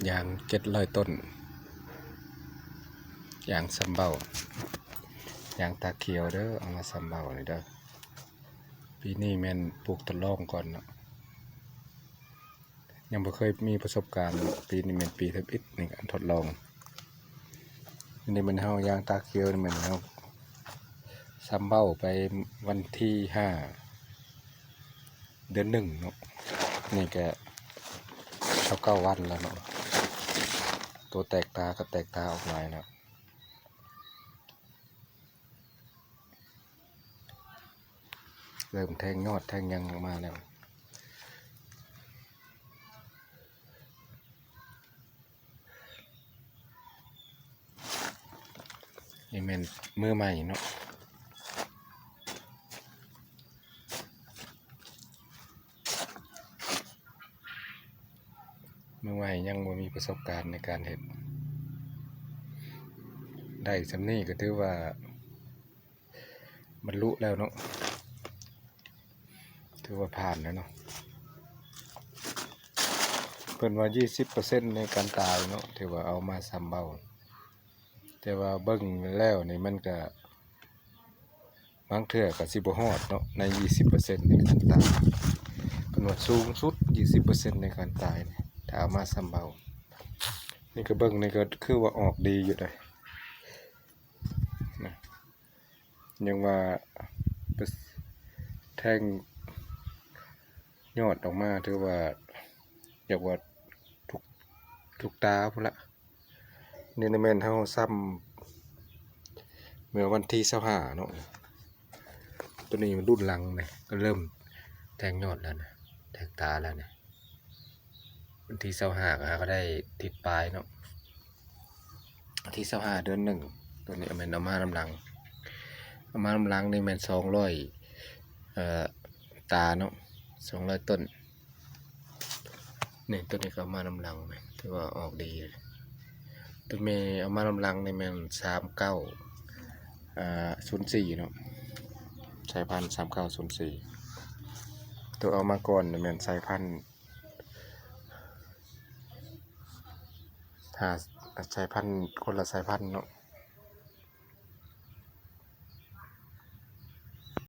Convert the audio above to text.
ຢາງເຈັດຮ້ອຍຕົ້ນ ຢາງຊຳເບົາ ຢາງຕາຂຽວເດີ ເອົາມາຊຳເບົານີ້ເດີ. ປີນີ້ແມ່ນປູກທົດລອງກ່ອນເນາະ ຍັງບໍ່ເຄີຍມີປະສົບການ ປີນີ້ແມ່ນປີທຳອິດໃນການທົດລອງ. ອັນນີ້ແມ່ນເຮົາຢາງຕາຂຽວ ນີ້ແມ່ນເຮົາຊຳເບົາໄປວັນທີຫ້າ ເດືອນໜຶ່ງເນາະ ນີ້ກະຊາວເກົ້າວັນແລ້ວເນາະ ໂຕແຕກຕາກະແຕກຕາອອກຫຼາຍແລ້ວ ເລີ່ມແທງຍອດແທງຫຍັງອອກມາແລ້ວ. ນີ້ແມ່ນມືໃໝ່ເນາະ ມືໃໝ່ຍັງບໍ່ມີປະສົບການໃນການເຮັດ ໄດ້ສ່ຳນີ້ກະຖືວ່າ ບັນລຸແລ້ວເນາະ ຖືວ່າຜ່ານແລ້ວເນາະ. ເພິ່ນວ່າຊາວເປີເຊັນໃນການຕາຍເນາະ ຖືວ່າເອົາມາຊຳເບົາ ແຕ່ວ່າເບິ່ງແລ້ວນີ້ມັນກະ ບາງເທື່ອກະຊິບໍ່ຮອດເນາະ ໃນຊາວເປີເຊັນໃນການຕາຍ ເພິ່ນວ່າສູງສຸດຊາວເປີເຊັນໃນການຕາຍ ຖ້າເອົາມາຊຳເບົາ. ນີ້ກະເບິ່ງນີ້ກະຄືວ່າອອກດີຢູ່ເດ ນະ ຍັງວ່າແທງຍອດອອກມາ ຖືວ່າຢາກວ່າທຸກ ທຸກຕາພຸ້ນລະ. ນີ້ນະແມ່ນເຮົາຊຳເມື່ອວັນທີຊາວຫ້າເນາະ ໂຕນີ້ລຸ້ນຫຼັງນີ້ກະເລີ່ມແທງຍອດແລ້ວນະ ແທງຕາແລ້ວນະ. ວັນທີຊາວຫ້າກະຫາກະໄດ້ທິດປາຍເນາະ ວັນທີຊາວຫ້າເດືອນໜຶ່ງ ໂຕນີ້ແມ່ນເອົາມານຳຫຼັງ ເອົາມານຳຫຼັງນີ້ແມ່ນສອງຮ້ອຍ ເອີ ຕາເນາະ ສອງຮ້ອຍຕົ້ນ. ນີ້ໂຕນີ້ກະເອົາມານຳຫຼັງ ຖືວ່າອອກດີ. ໂຕແມ່ເອົາມານຳຫຼັງນີ້ແມ່ນສາມເກົ້າ ເອີ ສູນສີ່ເນາະ ສາຍພັນສາມເກົ້າສູນສີ່. ໂຕເອົາມາກ່ອນນີ້ແມ່ນສາຍພັນ ຫ້າ ສາຍພັນ ຄົນລະສາຍພັນເນາະ